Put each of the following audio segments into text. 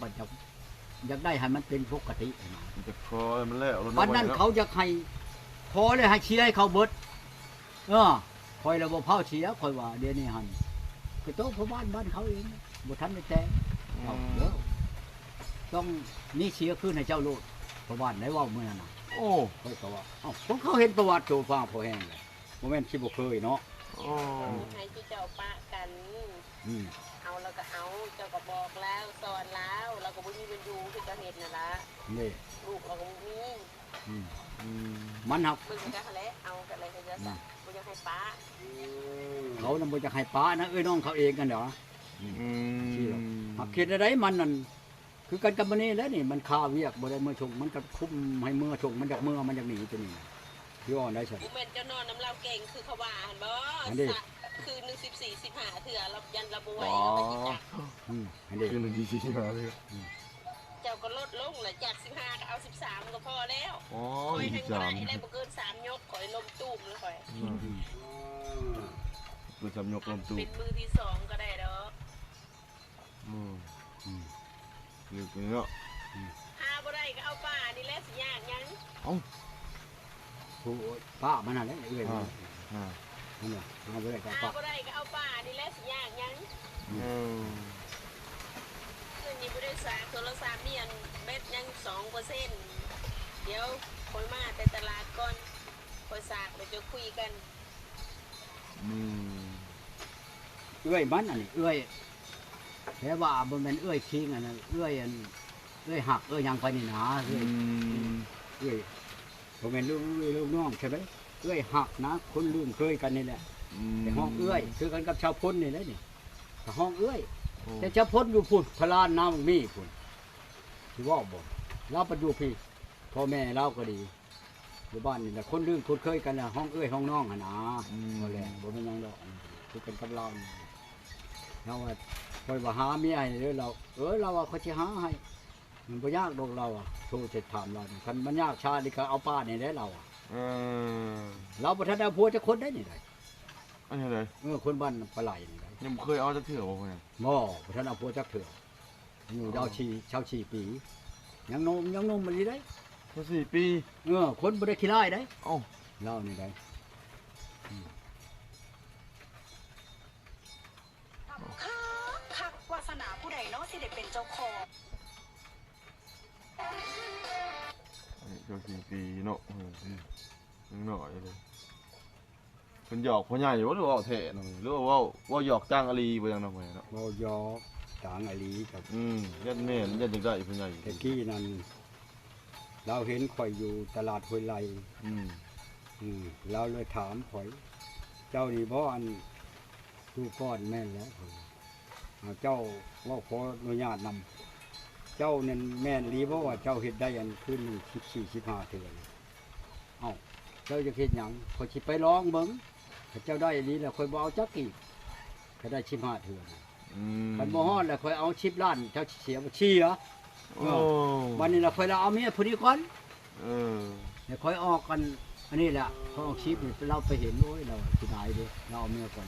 ບັດຢາກ ຢາກໄດ້ໃຫ້ມັນເປັນປົກກະຕິຫັ້ນນະ ຢາກຂໍໃຫ້ມັນແລ້ວ ບັດນັ້ນເຂົາຢາກໃຫ້ ຂໍແລ້ວໃຫ້ເສຍໃຫ້ເຂົາເບິດ. ເອີ ຂ້ອຍລະບໍ່ພ້າວເສຍ ຂ້ອຍວ່າດຽວນີ້ຫັ້ນ ກະໂຕພໍ່ບ້ານບ້ານເຂົາເອງ ບໍ່ທັນໄດ້ແຕ່ງ ອືມ ເອົາເດີ ຕ້ອງມີເສຍຄືນໃຫ້ເຈົ້າໂລດ ພໍ່ບ້ານໄດ້ເວົ້າມື້ນັ້ນນະ. ໂອ້ ຂ້ອຍກໍວ່າ ເອົ້າ ຂອງເຂົາເຫັນປະຫວັດໂຕຟ້າພໍແຮງແລ້ວ ບໍ່ແມ່ນຊິບໍ່ເຄີຍເນາະ. ໂອ້ ໃຫ້ເຈົ້າປະກັນ ອືມ ເອົາແລ້ວກໍເອົາ ເຈົ້າກໍບອກລາວ ສອນລາວ ລາວກໍບໍ່ມີເງິນຢູ່ ຄືເຈົ້າເຮັດນັ້ນລະ ນີ້ ລູກລາວກໍບໍ່ມີ. ອືມ ອືມ ມັນຫາກ ເບິ່ງກັນຫັ້ນແຫຼະ ເອົາກັນແຫຼະ ກໍບໍ່ຢາກໃຫ້ປະ ເຂົານະບໍ່ຢາກໃຫ້ປະນະ ເອື້ອຍນ້ອງເຂົາເອງຫັ້ນເດ. ອືມ ອືມ ຫາກເຮັດແນວໃດມັນນັ້ນ ຄືກັນກັບມື້ນີ້ແຫຼະນີ້ ມັນຄາວຽກບໍ່ໄດ້ເມືອສົ່ງ ມັນກໍຄຸມໃຫ້ເມືອສົ່ງ ມັນຢາກເມືອ ມັນຢາກໜີຕົວນີ້ນະ ຊິວ່າໄດ້ຊັ້ນ ບໍ່ແມ່ນເຈົ້ານອນນຳລາວເກັ່ງຄືເຂົາວ່າຫັ້ນບໍ? ອັນນີ້ ສະ ຄືໜຶ່ງສິບສີ່ ສິບຫ້າເທື່ອ ລາວ ຢ້ານລາວບໍ່ໄຫວ ອໍ ລາວກໍຊິຈັກ ອືມ ອັນນີ້ ຄືໜຶ່ງສິບສີ່ ສິບຫ້າເທື່ອ ອືມ ເຈົ້າກໍລົດລົງແຫຼະ ຈາກສິບຫ້າກໍເອົາສິບສາມກໍພໍແລ້ວ. ໂອ້ຍ ຂ້ອຍແຮ່ງບໍ່ໄດ້ແລ້ວ ບໍ່ເກີນສາມຍົກ ຂ້ອຍລົ້ມຕູມແລ້ວຂ້ອຍ ອືມ ເກີນສາມຍົກລົ້ມຕູມ ເປັນມື້ທີສອງກໍໄດ້ດອກ. ອືມ ອືມ ຢູ່ນີ້ເນາະ ອືມ ຫາບໍ່ໄດ້ກໍເອົາປານີ້ແຫຼະ ຊິຍາກຫຍັງ? ເອົ້າ ໂອ້ຍ ປາມັນຫັ້ນແຫຼະເອື້ອຍ ອ່າ ອ່າ ຫັ້ນນະ ຫາບໍ່ໄດ້ກໍເອົາປາ ຫາບໍ່ໄດ້ກໍເອົາປານີ້ແຫຼະ ຊິຍາກຫຍັງ? ອືມ ເອີ ຄືນນີ້ບໍ່ໄດ້ສາກໂທລະສັບ ມີອັນແບັດຍັງສອງເປີເຊັນ ດຽວຂ້ອຍມາແຕ່ຕະຫຼາດກ່ອນ ຂ້ອຍສາກແລ້ວຈະຄຸຍກັນ. ອືມ ເອື້ອຍມັນອັນນີ້ ເອື້ອຍ ແຕ່ວ່າບໍ່ແມ່ນເອື້ອຍຄິງອັນນັ້ນ ເອື້ອຍອັນ ເອື້ອຍຮັກເອື້ອຍຫຍັງໄປນີ້ນາ ເອື້ອຍ ອືມ ເອື້ອຍ ບໍ່ແມ່ນລູກເອື້ອຍລູກນ້ອງໃຊ່ໄໝ ເອື້ອຍຮັກນະ ຄົນລຶ້ງເຄີຍກັນນີ້ແຫຼະ ອືມ ແຕ່ຮ້ອງເອື້ອຍ ຄືກັນກັບຊາວພົນນີ້ແຫຼະນີ້ ກໍຮ້ອງເອື້ອຍ ໂອ້ ແຕ່ຊາວພົນຢູ່ພຸ້ນ ພະລານນາບັກມີພຸ້ນ ຊິເວົ້າບໍ່ ລາວໄປຢູ່ພີ້ ພໍ່ແມ່ລາວກໍດີ ຢູ່ບ້ານນີ້ແຫຼະ ຄົນລຶ້ງຄຸ້ນເຄີຍກັນນະ ຮ້ອງເອື້ອຍຮ້ອງນ້ອງຫັ້ນນາ ອືມ ນັ້ນແຫຼະ ບໍ່ແມ່ນຫຍັງດອກ ຄືກັນກັບລາວນີ້ ລາວວ່າ ຂ້ອຍວ່າຫາເມຍໃຫ້ເດີ ລາວ ເອີ ລາວວ່າຂ້ອຍຊິຫາໃຫ້ ມັນບໍ່ຍາກດອກ ລາວວ່າ ໂທຊິຖາມລາວ ຄັນມັນຍາກຊານີ້ກໍເອົາປ້ານີ້ແຫຼະ ລາວວ່າ ເອີ ລາວບໍ່ທັນໄດ້ເອົາຜົວຈັກຄົນໄດ໋ນີ້ໄດ໋ ອັນນີ້ໃດ ເອີ ຄົນບ້ານປາໄຫຼນີ້ໄດ໋ ຍັງບໍ່ເຄີຍເອົາຈັກເທື່ອບໍ່? ບໍ່ ບໍ່ທັນເອົາຜົວຈັກເທື່ອ ອືມ ລາວສີ່ ຊາວສີ່ປີ ຍັງໜຸ່ມ ຍັງໜຸ່ມອີ່ຫຼີໄດ໋ ຊາວສີ່ປີ ເອີ ຄົນບໍ່ໄດ້ຂີ້ຮ້າຍໄດ໋ ເອົ້າ ລາວນີ້ໄດ໋ ອືມ ຄັກໆ ວາສະໜາຜູ້ໃດເນາະ ຊິໄດ້ເປັນເຈົ້າຂອງ ອາຍຸຊາວສີ່ປີເນາະ ອືມ ອືມ ຍັງນ້ອຍເດ້. ເພິ່ນຫຍອກພໍ່ໃຫຍ່ບໍ່ ຫຼືວ່າເວົ້າແທ້ນະ ຫຼືວ່າເວົ້າ ເວົ້າຫຍອກຈ້າງອາລີບໍ່ຫຍັງນະພໍ່ໃຫຍ່ເນາະ? ເວົ້າຫຍອກຈ້າງອາລີກັບ ອືມ ຢ້ານແມ່ນ ຢ້ານຢາກໄດ້ພໍ່ໃຫຍ່ ແຕ່ກີ້ນັ້ນລາວເຫັນຂ້ອຍຢູ່ຕະຫຼາດຫ້ວຍໄລ່ ອືມ ອືມ ລາວເລີຍຖາມຂ້ອຍ ເຈົ້ານີ້ບໍ່ ອັນ ດູກ່ອນ ແມ່ນແລ້ວ ເຈົ້າເວົ້າ ຂໍອະນຸຍາດນຳ ເຈົ້ານັ້ນແມ່ນອີ່ຫຼີບໍ່ວ່າເຈົ້າເຮັດໄດ້ອັນຄືນໜຶ່ງສິບສີ່ ສິບຫ້າເທື່ອ? ເອົ້າ ເຈົ້າຢາກເຮັດຫຍັງ? ຂ້ອຍຊິໄປລອງເບິ່ງ ຖ້າເຈົ້າໄດ້ອີ່ຫຼີແລ້ວ ຂ້ອຍບໍ່ເອົາຈັກກີບ ຖ້າໄດ້ສິບຫ້າເທື່ອ ອືມ ຄັນບໍ່ຮອດແລ້ວ ຂ້ອຍເອົາສິບລ້ານ ເຈົ້າຊິເສຍບໍ່? ເສຍ. ໂອ້ ເອີ ບັດນີ້ລະ ຂ້ອຍລະເອົາເມຍຜູ້ນີ້ກ່ອນ ເອີ ແລ້ວຂ້ອຍອອກອັນ ອັນນີ້ແຫຼະ ຂ້ອຍອອກຄລິບນີ້ ລາວໄປເຫັນ ໂອ້ຍ ລາວເສຍດາຍເດ້ ລາວເອົາເມຍກ່ອນ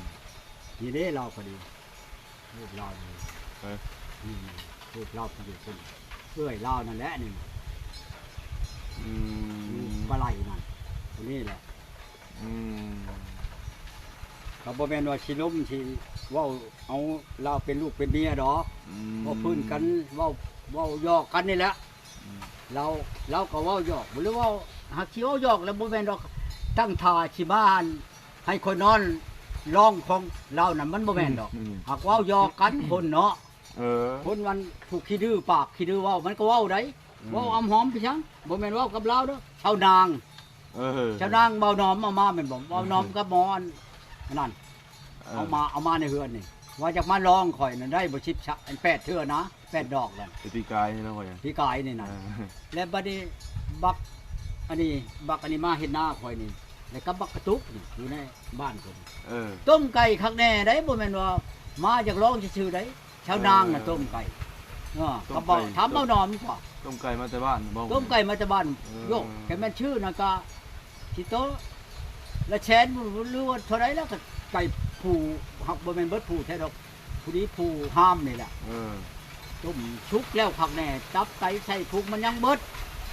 ນີ້ເດ້ ລາວກໍດີ ຮູບລາວນີ້ ເອີ ນີ້ ນີ້ ຮູບລາວຢູ່ພຸ້ນ ເອື້ອຍລາວນັ້ນແຫຼະນີ້ ອືມ ຢູ່ປາໄຫຼນັ້ນ ຜູ້ນີ້ແຫຼະ ອືມ ກໍບໍ່ແມ່ນວ່າຊິລົມ ຊິເວົ້າເອົາລາວເປັນລູກເປັນເມຍດອກ ອືມ ເວົ້າພື້ນກັນ ເວົ້າ ເວົ້າຫຍອກກັນນີ້ແຫຼະ ອືມ ລາວ ລາວກໍເວົ້າຫຍອກ ຫຼືເວົ້າ ຫາກຊິເວົ້າຫຍອກແລ້ວ ບໍ່ແມ່ນດອກ ຕັ້ງທ່າຊິມາ ໃຫ້ຂ້ອຍນອນລອງຂອງລາວນັ້ນ ມັນບໍ່ແມ່ນດອກ ອືມ ຫາກເວົ້າຫຍອກກັນຄົນເນາະ ເອີ ຄົນມັນຜູ້ຂີ້ດື້ ປາກຂີ້ດື້ເວົ້າ ມັນກໍເວົ້າໄດ໋ ອືມ ເວົ້າອຳຫອມໄປຫຍັງ ບໍ່ແມ່ນເວົ້າກັບລາວເດີ ຊາວນາງ ເອີ ຊາວນາງເບົາໜອມເອົາມາແມ່ນບໍ່? ເບົາໜອມກັບໝໍອັນ ອັນນັ້ນ ເອີ ເອົາມາ ເອົາມາໃນເຮືອນນີ້ ວ່າຢາກມາລອງຂ້ອຍນັ້ນໄດ້ບໍ່ ສິບ ແປດເທື່ອນະ ແປດດອກນັ້ນ ແຕ່ປີກາຍນີ້ເນາະ ປີກາຍນີ້ນະ ເອີ ແລ້ວບັດນີ້ບັກ ອັນນີ້ ບັກອັນນີ້ມາເຮັດນາຂ້ອຍນີ້ ແລ້ວກັບບັກກະຕຸກນີ້ ຢູ່ໃນບ້ານເພິ່ນ ເອີ ຕົ້ມໄກ່ຄັກແນ່ໄດ໋ ບໍ່ແມ່ນວ່າມາຢາກລອງຊື່ໆໄດ໋ ຊາວນາງນະ ເອີ ຕົ້ມໄກ່ ເອີ ຕົ້ມໄກ່ ກໍບອກ ຖາມເບົາໜອມກວ່າ ຕົ້ມໄກ່ມາແຕ່ບ້ານບໍ່? ຕົ້ມໄກ່ມາແຕ່ບ້ານ ເອີ ໂຍ ແຕ່ແມ່ນຊື່ນັ້ນກະ ຊິໂຕລະແສນ ຫຼືວ່າເທົ່າໃດລະ ກໍໄກ່ຜູ້ ຫາກບໍ່ແມ່ນເບິດຜູ້ແທ້ດອກ ຜູ້ນີ້ຜູ້ຫາມນີ້ແຫຼະ ເອີ ຕົ້ມສຸກແລ້ວຄັກແນ່ ຕັບໄຕໄສ້ພຸງມັນຍັງເບິດ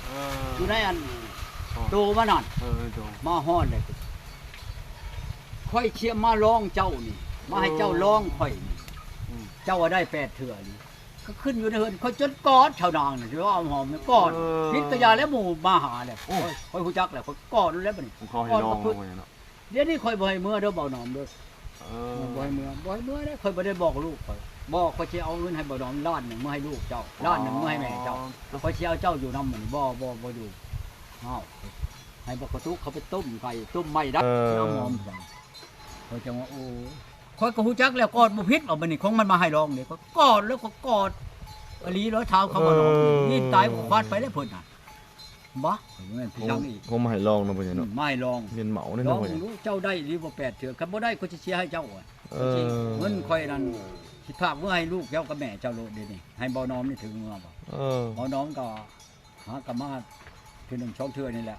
ເອີ ຢູ່ໃນອັນ ອໍ ໂຕມັນນັ້ນ ເອີ ໂຕ ມາຮອດແລ້ວ ຂ້ອຍຊິມາລອງເຈົ້ານີ້ ມາໃຫ້ເຈົ້າລອງຂ້ອຍນີ້ ອືມ ເຈົ້າວ່າໄດ້ແປດເທື່ອນີ້ ກໍຂຶ້ນຢູ່ໃນເຮືອນ ຂ້ອຍຈົນກອດເທົ່ານາງນີ້ ຊິວ່າເອົາຫອມນີ້ກອດ ເອີ ຜິດກະຢ່າແລ້ວ ໝູ່ມາຫາແລ້ວ ໂອ້ຍ ຂ້ອຍ ຂ້ອຍຮູ້ຈັກແລ້ວ ຂ້ອຍກອດແລ້ວບັດນີ້ ເຂົາໃຫ້ລອງເນາະ ດຽວນີ້ຂ້ອຍບໍ່ໃຫ້ເມືອເດີ ເບົາໜອມເດີ ເອີ ບໍ່ໃຫ້ເມືອ ບໍ່ໃຫ້ເມືອເດີ ຂ້ອຍບໍ່ໄດ້ບອກລູກຂ້ອຍ ບໍ່ ຂ້ອຍຊິເອົາເງິນໃຫ້ເບົາໜອມລ້ານໜຶ່ງ ເມືອໃຫ້ລູກເຈົ້າ ລ້ານໜຶ່ງເມືອໃຫ້ແມ່ເຈົ້າ ອໍ ຂ້ອຍຊິເອົາເຈົ້າຢູ່ນຳມື້ນີ້ ບໍ່ ບໍ່ ບໍ່ຢູ່ ອ້າວ ໃຫ້ບັກກະຕຸກເຂົາໄປຕົ້ມໄກ່ ຕົ້ມໄມ້ດັດ ເອີ ນ້ຳຫອມ ຂ້ອຍຈັ່ງວ່າ ໂອ້ ຂ້ອຍກໍຮູ້ຈັກແລ້ວ ກອດບໍ່ຜິດ ເອົາບັດນີ້ ຂອງມັນມາໃຫ້ລອງເດ້ ຂ້ອຍກອດແລ້ວ ຂ້ອຍກອດອີ່ຫຼີ ລອຍເທົ້າເຂົາບໍ່ນອນ ເອີ ນີ້ຕາຍ ຂ້ອຍຄວາດໄປແລ້ວເພິ່ນນະ ບໍ່ ແມ່ນຜູ້ຊ່າງອີກ ຄົງມາໃຫ້ລອງເນາະ ພໍ່ໃຫຍ່ເນາະ ອືມ ມາໃຫ້ລອງ ແມ່ນເມົາແນ່ ລອງເບິ່ງດູ ເຈົ້າໄດ້ຫຼືບໍ່ແປດເທື່ອ ຄັນບໍ່ໄດ້ ຂ້ອຍຊິເສຍໃຫ້ເຈົ້າ ເອີ ເງິນຂ້ອຍນັ້ນ ຊິຝາກເມືອໃຫ້ລູກເຈົ້າກັບແມ່ເຈົ້າໂລດເດນີ້ ໃຫ້ເບົາໜອມນີ້ຖືເມືອບໍ່ ເອີ ເບົາໜອມກໍຫາກໍມາເທື່ອໜຶ່ງສອງເທື່ອນີ້ແຫຼະ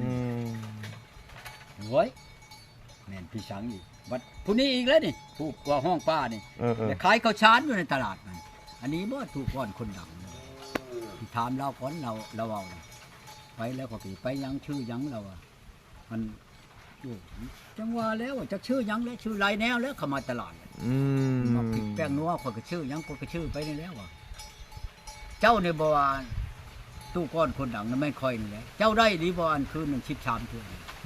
ອືມ ໂອ້ຍ ແມ່ນພີ່ສັງອີກ ບັດຜູ້ນີ້ອີກແລ້ວນີ້ ຜູ້ກວ່າຫ້ອງປ້ານີ້ ເອີໆ ໄດ້ຂາຍເຂົ້າສານຢູ່ໃນຕະຫຼາດນັ້ນ ອັນນີ້ບໍ່ ຕູກອນຄົນດັງ ຊິຖາມລາວກ່ອນ ລາວ ລາວເວົ້ານະ ໄປແລ້ວກໍໄປ ໄປຫຍັງ ຊື່ຫຍັງ ລາວວ່າ ອັນ ໂອ້ ຈັ່ງວ່າແລ້ວ ຈັກຊື່ຫຍັງແຫຼະ ຊື່ຫຼາຍແນວແຫຼະ ເຂົ້າມາຕະຫຼາດ ອືມ ໝາກພິກແປ້ງນົວ ຂ້ອຍກໍຊື່ຫຍັງ ຂ້ອຍກໍຊື່ໄປນີ້ແຫຼະວ່າ ເຈົ້ານີ້ບໍ່ວ່າ ຕູ້ກ່ອນຄົນດັງນັ້ນແມ່ນຂ້ອຍນີ້ແຫຼະ ເຈົ້າໄດ້ອີ່ຫຼີບໍ່ ອັນຄືນໜຶ່ງສິບສາມເທື່ອ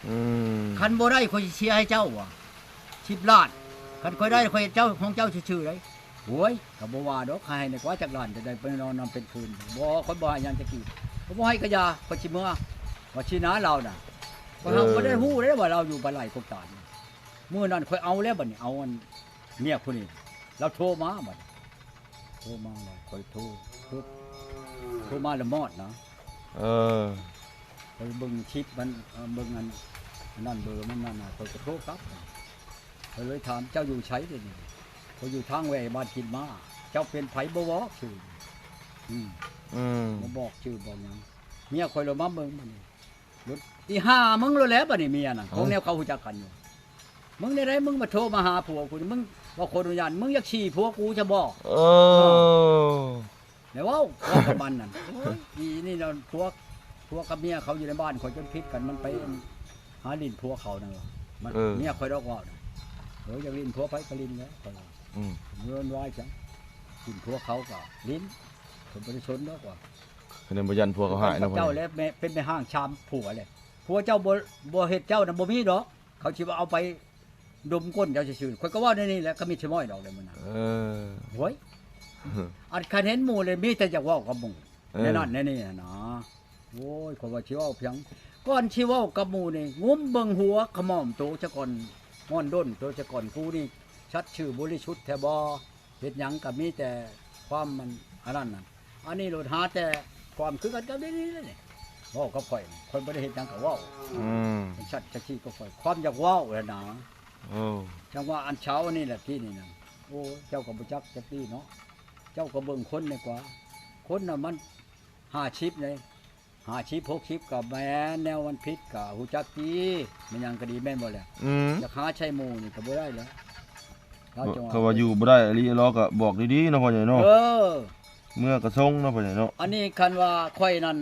ອືມ ຄັນບໍ່ໄດ້ ຂ້ອຍຊິເສຍໃຫ້ເຈົ້າວ່າ ສິບລ້ານ ຄັນຂ້ອຍໄດ້ ຂ້ອຍເຈົ້າ ຂອງເຈົ້າຊື່ໆໄດ໋ ໂອ້ຍ ກໍບໍ່ວ່າດອກ ໃຫ້ແດ່ກວ່າຈັກລ້ານ ຈະໄດ້ໄປນອນນຳເປັນຄືນ ບໍ່ ຂ້ອຍບໍ່ໃຫ້ຫຍັງຈັກກີບ ຂ້ອຍບໍ່ໃຫ້ກະຢ່າ ຂ້ອຍຊິເມືອ ວ່າຊີ້ນະລາວນະ ຂ້ອຍຫາ ເອີ ບໍ່ໄດ້ຮູ້ເດ້ວ່າລາວຢູ່ປາໄຫຼກົກຕານ ມື້ນັ້ນຂ້ອຍເອົາແລ້ວ ບັດນີ້ເອົາອັນ ເມຍຜູ້ນີ້ ລາວໂທມາບັດ ໂທມາແລ້ວ ຂ້ອຍໂທ ໂທ ໂທມາລະມອດນະ ເອີ ຂ້ອຍເບິ່ງຄລິບມັນ ເອີ ເບິ່ງອັນ ອັນນັ້ນເບີມັນນັ້ນນະ ຂ້ອຍກໍໂທກັບ ຂ້ອຍເລີຍຖາມ ເຈົ້າຢູ່ໃສດຽວນີ້ ຂ້ອຍຢູ່ທາງແວ່ບ້ານກິນມ້າ ເຈົ້າເປັນໃຜບໍ່ບອກຊື່ ອືມ ອືມ ບໍ່ບອກຊື່ບອກຫຍັງ ເມຍຂ້ອຍເລີຍມາເບິ່ງບັດນີ້ ອີຫ່າມຶງໂລດແຫຼະ ບັດນີ້ເມຍນະ ຂອງແນວເຂົາຮູ້ຈັກກັນຢູ່ ມຶງແນວໃດ ມຶງມາໂທມາຫາຜົວກູນີ້ ມຶງ ເວົ້າຂໍອະນຸຍາດ ມຶງຢາກຂີ້ຜົວກູຊະບໍ່ ເອີ ແລ້ວເວົ້າ ເວົ້າກັບມັນນັ້ນ ໂອ້ຍ ອີນີ້ນະ ຜົວ ຜົວກັບເມຍເຂົາຢູ່ໃນບ້ານຂ້ອຍຈົນຜິດກັນ ມັນໄປຫາຫຼິ້ນຜົວເຂົານັ້ນ ມັນ ເອີ ເມຍຂ້ອຍດອກເວົ້ານະ ເອີ ຢາກຫຼິ້ນຜົວໃຜກໍຫຼິ້ນແຫຼະ ຂ້ອຍວ່າ ອືມ ເງິນວາຍຈັງ ຫຼິ້ນຜົວເຂົາກໍຫຼິ້ນ ຂ້ອຍບໍ່ໄດ້ສົນດອກວ່າ ຄັນແມ່ນບໍ່ຢ້ານຜົວເຂົາຮ້າຍເນາະ ເຈົ້າແຫຼະ ແມ່ ເປັນແມ່ຮ້າງຊາມຜົວແຫຼະ ຜົວເຈົ້າບໍ່ ບໍ່ເຮັດເຈົ້ານະ ບໍ່ມີດອກ ເຂົາຊິວ່າເອົາໄປດົມກົ້ນເຈົ້າຊື່ໆ ຂ້ອຍກໍເວົ້າແນວນີ້ແຫຼະ ກໍມີຊິມ້ອຍດອກເດ້ມື້ນັ້ນ ເອີ ໂອ້ຍ ອັນຄັນເຫັນໝູ່ເລີຍ ມີແຕ່ຢາກເວົ້າກັບໝູ່ ເອີ ແນວນັ້ນແນວນີ້ຫັ້ນນະ ໂອ້ຍ ຂ້ອຍວ່າຊິເວົ້າພຽງ ກ່ອນຊິເວົ້າກັບໝູ່ນີ້ ງຸ້ມເບິ່ງຫົວຂະໝໍ້ມໂຕຊະກ່ອນ ງອນດົນໂຕຊະກ່ອນ ກູນີ້ສັດຊື່ບໍລິສຸດແທ້ບໍ່? ເຮັດຫຍັງກໍມີແຕ່ຄວາມ ອັນ ອັນນັ້ນນະ ອັນນີ້ໂລດຫາແຕ່ຄວາມຄືກັນກັບນີ້ແຫຼະນີ້ ເວົ້າກັບຂ້ອຍ ຂ້ອຍບໍ່ໄດ້ເຮັດຫຍັງກໍເວົ້າ ອືມ ຈັກຊັ້ນຈັກຊີ້ກັບຂ້ອຍ ຄວາມຢາກເວົ້າຫັ້ນນະ ໂອ້ ຈັ່ງວ່າອັນເຊົ້ານີ້ແຫຼະ ທີ່ນີ້ນະ ໂອ້ ເຈົ້າກໍບໍ່ຈັກຈັກດີເນາະ ເຈົ້າກໍເບິ່ງຄົນນີ້ກວ່າ ຄົນນະມັນຫ້າສິບເດ້ ຫ້າສິບ ຫົກສິບ ກໍແມ່ນ ແນວມັນຜິດກໍຮູ້ຈັກຕິ ແມ່ນຫຍັງກໍດີ ແມ່ນບໍ່ແຫຼະ ອືມ ຢາກຫາໃສ່ໝູ່ນີ້ກໍບໍ່ໄດ້ແຫຼະ ລາວຈັ່ງວ່າ ເຂົາວ່າຢູ່ບໍ່ໄດ້ອີ່ຫຼີ ລາວກໍບອກດີໆເນາະ ພໍ່ໃຫຍ່ເນາະ ເອີ ເມືອກະຊົງເນາະ ພໍ່ໃຫຍ່ເນາະ ອັນນີ້ຄັນວ່າຂ້ອຍນັ້ນ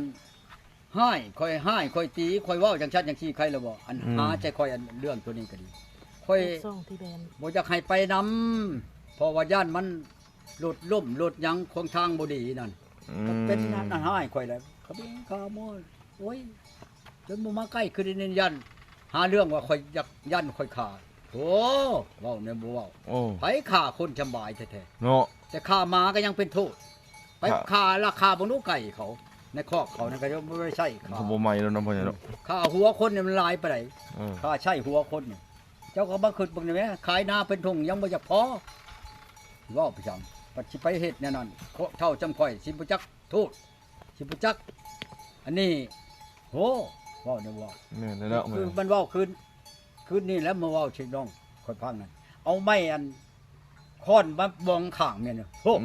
ຮ້າຍ ຂ້ອຍຮ້າຍ ຂ້ອຍຕີ ຂ້ອຍເວົ້າຈັ່ງຊັ້ນຈັ່ງຊີ້ ໃຄລະບໍ່ ອັນ ອືມ ຫາໃສ່ຂ້ອຍ ອັນເລື່ອງໂຕນີ້ກໍດີ ຂ້ອຍບໍ່ຢາກໃຫ້ໄປນຳ ເພາະວ່າຢ້ານມັນ ລົດລົ້ມລົດຫຍັງຂວາງທາງບໍ່ດີນັ້ນ ອືມ ກໍເປັນນັ້ນຮ້າຍຂ້ອຍແຫຼະ ຂະເບັງຂະໂມຍ ໂອ້ຍ ຈົນບໍ່ມາໃກ້ຄືໄດ້ຍິນ ຢ້ານຫາເລື່ອງວ່າຂ້ອຍຢາກ ຢ້ານຂ້ອຍຂ້າ ໂອ້ ເວົ້າແນວບໍ່ເວົ້າ ໂອ້ ໃຜຂ້າຄົນສະບາຍແທ້ໆ ເນາະ ແຕ່ຂ້າໝາກໍຍັງເປັນໂທດ ໄປຂ້າ ຂ້າລາຄາເບິ່ງດູໄກ່ເຂົາ ໃນຄອກເຂົານັ້ນກໍຍັງບໍ່ໄດ້ໃຊ້ຂ້າ ມັນກໍບໍ່ໃໝ່ແລ້ວເນາະ ພໍ່ໃຫຍ່ເນາະ ຂ້າຫົວຄົນນີ້ມັນຫຼາຍປານໃດ ເອີ ຂ້າໃຊ້ຫົວຄົນນີ້ ເຈົ້າກໍມາຄິດເບິ່ງນີ້ແມ້ ຂາຍນາເປັນທົ່ງຍັງບໍ່ຢາກພໍ ເວົ້າໄປຈັ່ງ ບັດຊິໄປເຮັດແນວນັ້ນ ເຖົ້າຈຳຂ້ອຍ ຊິບໍ່ຈັກໂທດ ຊິບໍ່ຈັກ ອັນນີ້ ໂຫ ເວົ້າແນວເວົ້າ ແມ່ນແລ້ວ ຄືມັນເວົ້າຄືນ ຄືນນີ້ແຫຼະ ມາເວົ້າໃຫ້ນ້ອງຂ້ອຍຟັງນັ້ນ ເອົາໄມ້ອັນ ຄ້ອນມາບອງຂ້າງເມຍນີ້ ໂຫ ອືມ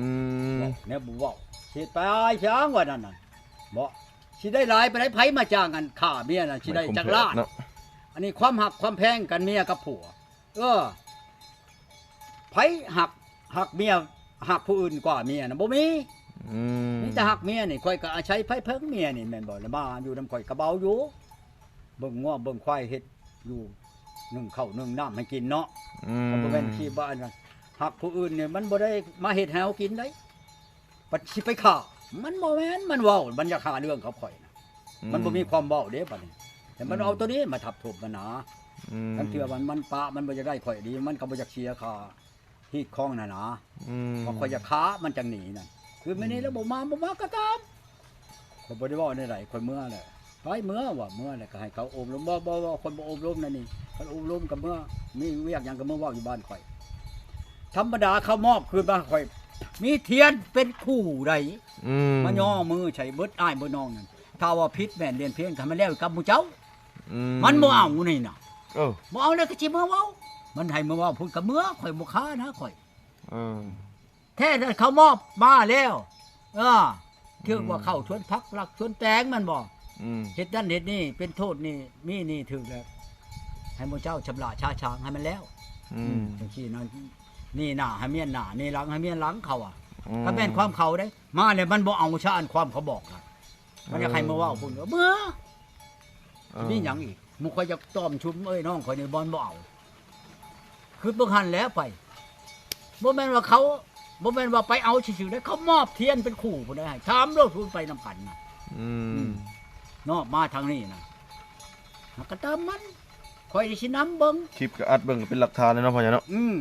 ເວົ້າແນວບໍ່ເວົ້າ ເຮັດໄປຫຍັງວ່ານັ້ນນະ ເບາະ ຊິໄດ້ຫຼາຍປານໃດ ໃຜມາຈ້າງອັນຂ້າເມຍນະ ຊິໄດ້ຈັກລ້ານ ອັນນີ້ຄວາມຮັກຄວາມແພງກັນເມຍກັບຜົວ ເອີ ໃຜຮັກ ຮັກເມຍ ຮັກຜູ້ອື່ນກວ່າເມຍນະ ບໍ່ມີ. ອືມ ມີແຕ່ຮັກເມຍນີ້. ຂ້ອຍກໍອາໄສໄພເພິ່ງເມຍນີ້ແມ່ນບໍ່ລະ? ມາຢູ່ນຳຂ້ອຍກໍເບົາຢູ່ ເບິ່ງງົວເບິ່ງຄວາຍ ເຮັດຢູ່ ໜຶ້ງເຂົ້າໜຶ້ງນ້ຳໃຫ້ກິນເນາະ. ອືມ ກໍບໍ່ແມ່ນທີ່ວ່າອັນນັ້ນ ຮັກຜູ້ອື່ນນີ້ ມັນບໍ່ໄດ້ມາເຮັດໃຫ້ເຮົາກິນໄດ໋. ບັດຊິໄປຂ້າ ມັນບໍ່ແມ່ນ ມັນເວົ້າ ມັນຢາກຫາເລື່ອງກັບຂ້ອຍນະ. ອືມ ມັນບໍ່ມີຄວາມເວົ້າເດ້ບັດນີ້ ແຕ່ມັນ ອືມ ເອົາໂຕນີ້ມາທັບທົບມັນນະ. ອືມ ຄັນເທື່ອມັນ ມັນປະ ມັນບໍ່ຢາກໄດ້ຂ້ອຍດີ ມັນກໍບໍ່ຢາກເສຍຄ່າຮີດຄອງນັ້ນນະ. ອືມ ວ່າຂ້ອຍຢາກຂ້າມັນຈັ່ງໜີນັ້ນ. ຄືມື້ນີ້ ອືມ ລະບໍ່ມາ ບໍ່ມາກໍຕາມ ຂ້ອຍບໍ່ໄດ້ເວົ້າແນວໃດ ຂ້ອຍເມືອແຫຼະ. ໄປເມືອວ່າ ເມືອແລ້ວກໍໃຫ້ເຂົາອົບລົມ. ບໍ່ ບໍ່ ບໍ່ ຂ້ອຍບໍ່ອົບລົມແນວນີ້. ຄັນອົບລົມກໍເມືອ ມີວຽກຫຍັງກໍເມືອເວົ້າຢູ່ບ້ານຂ້ອຍ. ທຳມະດາເຂົາມອບຄືນມາຂ້ອຍ ມີທຽນເປັນຄູ່ໃດ ອືມ ມາຍໍມືໃສ່ເບິດອ້າຍເບິດນ້ອງນັ້ນ. ຖ້າວ່າຜິດແມ່ນລຽນພຽງ ໃຫ້ມັນແລ້ວກັບໝູ່ເຈົ້າ. ອືມ ມັນບໍ່ເອົານີ້ນະ. ເອີ ບໍ່ເອົາແລ້ວກໍຊິມາເວົ້າ ມັນໃຫ້ມາເວົ້າພຸ້ນກໍເມືອ ຂ້ອຍບໍ່ຄ້ານະຂ້ອຍ. ເອີ ແທ້ນັ້ນເຂົາມອບມາແລ້ວ ເອີ ຖືກວ່າ ອືມ ເຂົ້າສວນຜັກລັກສວນແຕງແມ່ນບໍ່? ອືມ ເຮັດນັ້ນເຮັດນີ້ ເປັນໂທດນີ້ ມີນີ້ຖືກແລ້ວ ໃຫ້ໝູ່ເຈົ້າຊຳລະຊາຊາງໃຫ້ມັນແລ້ວ. ອືມ ອືມ ຈັ່ງຊີ້ນະ ນີ້ໜ້າໃຫ້ມຽນໜ້າ ນີ້ຫຼັງໃຫ້ມຽນຫຼັງ ເຂົາວ່າ. ອືມ ກໍແມ່ນຄວາມເຂົາເດ້ ມາແລ້ວມັນບໍ່ເອົາຊະ ອັນຄວາມເຂົາບອກນະ. ມັນຢາກໃຫ້ມາເວົ້າພຸ້ນ ເອີ ເມືອ. ເອີ ມີຫຍັງອີກ? ໝູ່ຂ້ອຍຢາກຕ້ອມຊຸມເອີຍນ້ອງຂ້ອຍນີ້ ບໍ່ ບໍ່ເອົາ. ຄືເບິ່ງຫັ້ນແຫຼະໄປ ບໍ່ແມ່ນວ່າເຂົາ ບໍ່ແມ່ນວ່າໄປເອົາຊື່ໆເດ້ ເຂົາມອບທຽນເປັນຄູ່ພຸ້ນເດ້ ໃຫ້ຖາມໂລດ ໄປນຳກັນນະ. ອືມ ອືມ ເນາະ ມາທາງນີ້ນະ ຫາກກໍຕາມມັນ ຂ້ອຍຊິນຳເບິ່ງ ຄລິບກໍອັດເບິ່ງ ເປັນຫຼັກຖານເລີຍເນາະ ພໍ່ໃຫຍ່ເນາະ. ອືມ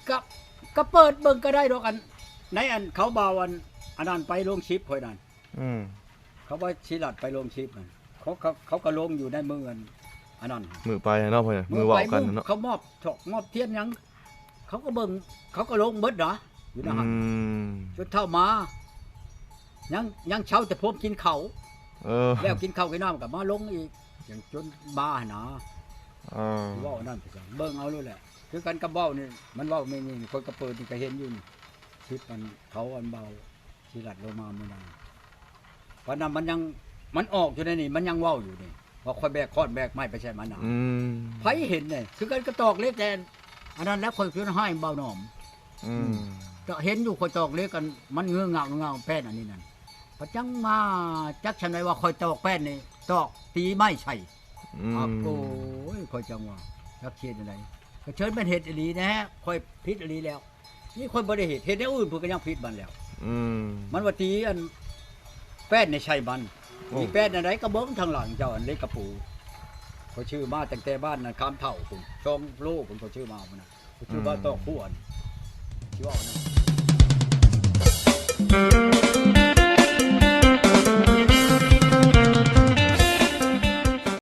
ກໍ ກໍເປີດເບິ່ງກໍໄດ້ດອກ ອັນ ໃນອັນເຂົາເວົ້າ ອັນ ອັນນັ້ນໄປລົງຄລິບຂ້ອຍນັ້ນ. ອືມ ເຂົາວ່າຊິລັດໄປລົງຄລິບນັ້ນ ເຂົາ ເຂົາ ເຂົາກໍລົງຢູ່ໃນມື້ອັນ ອັນນັ້ນ ມື້ໄປເນາະ ພໍ່ໃຫຍ່ ມື້ເວົ້າກັນເນາະ ເຂົາມອບຖອກມອບທຽນຫຍັງ ເຂົາກໍເບິ່ງ ເຂົາກໍລົງເບິດນະ ຢູ່ໃນຫັ້ນ. ອືມ ຈົນເທົ່າມາ ຍັງ ຍັງເຊົາແຕ່ພວມກິນເຂົ້າ. ເອີ ແລ້ວກິນເຂົ້າກິນນ້ຳກໍມາລົງອີກ ຈັ່ງຈົນມາຫັ້ນນະ. ເອີ ເວົ້າອັນນັ້ນໄປ ເບິ່ງເອົາໂລດແຫຼະ. ຄືກັນກັບເວົ້ານີ້ ມັນເວົ້າແມ່ນນີ້ ຂ້ອຍກໍເປີດນີ້ກໍເຫັນຢູ່ນີ້ ຄລິບອັນເຂົາອັນເວົ້າ ຊິລັດລົງມາມື້ນັ້ນ ປານນັ້ນມັນຍັງ ມັນອອກຢູ່ໃນນີ້ ມັນຍັງເວົ້າຢູ່ນີ້ ວ່າຂ້ອຍແບກຄ້ອນແບກໄມ້ໄປໃສ່ມັນນະ. ອືມ ໃຜເຫັນເດ້ ຄືກັນກະຕອກເຫຼັກແຕ່ ອັນນັ້ນແຫຼະ ຂ້ອຍຄືໃຫ້ເບົາໜອມ. ອືມ ອືມ ກໍເຫັນຢູ່ ຂ້ອຍຕອກເຫຼັກ ອັນມັນເງືອງາວງາວແປ້ນອັນນີ້ນັ້ນ ປະຈັງມາ ຈັກຊຳໃດວ່າຂ້ອຍຕອກແປ້ນນີ້ ຕອກຕີໄມ້ໃສ່. ອືມ ໂອ້ຍ ຂ້ອຍຈັ່ງວ່າ ຈັກຊິເຮັດແນວໃດ ກໍເຊີນແມ່ນເຮັດອີ່ຫຼີແດ່ ຂ້ອຍຜິດອີ່ຫຼີແລ້ວ. ນີ້ຂ້ອຍບໍ່ໄດ້ເຮັດ ເຮັດແນວອື່ນເພິ່ນກໍຍັງຜິດມັນແລ້ວ. ອືມ ມັນວ່າຕີອັນແປ້ນໃນໃສ່ມັນ. ໂອ້ ມີແປ້ນອັນໃດກໍເບິ່ງທາງຫຼັງເຈົ້າ ອັນເຫຼັກກະປູ ຂ້ອຍຊື້ມາຕັ້ງແຕ່ບ້ານນັ້ນ ຄາມເຖົ້າພຸ້ນ ສອງໂລພຸ້ນ ຂ້ອຍຊື້ມາພຸ້ນນະ ຂ້ອຍຊື້ມາ ອືມ ຕອກພວນ ຊິເວົ້ານຳ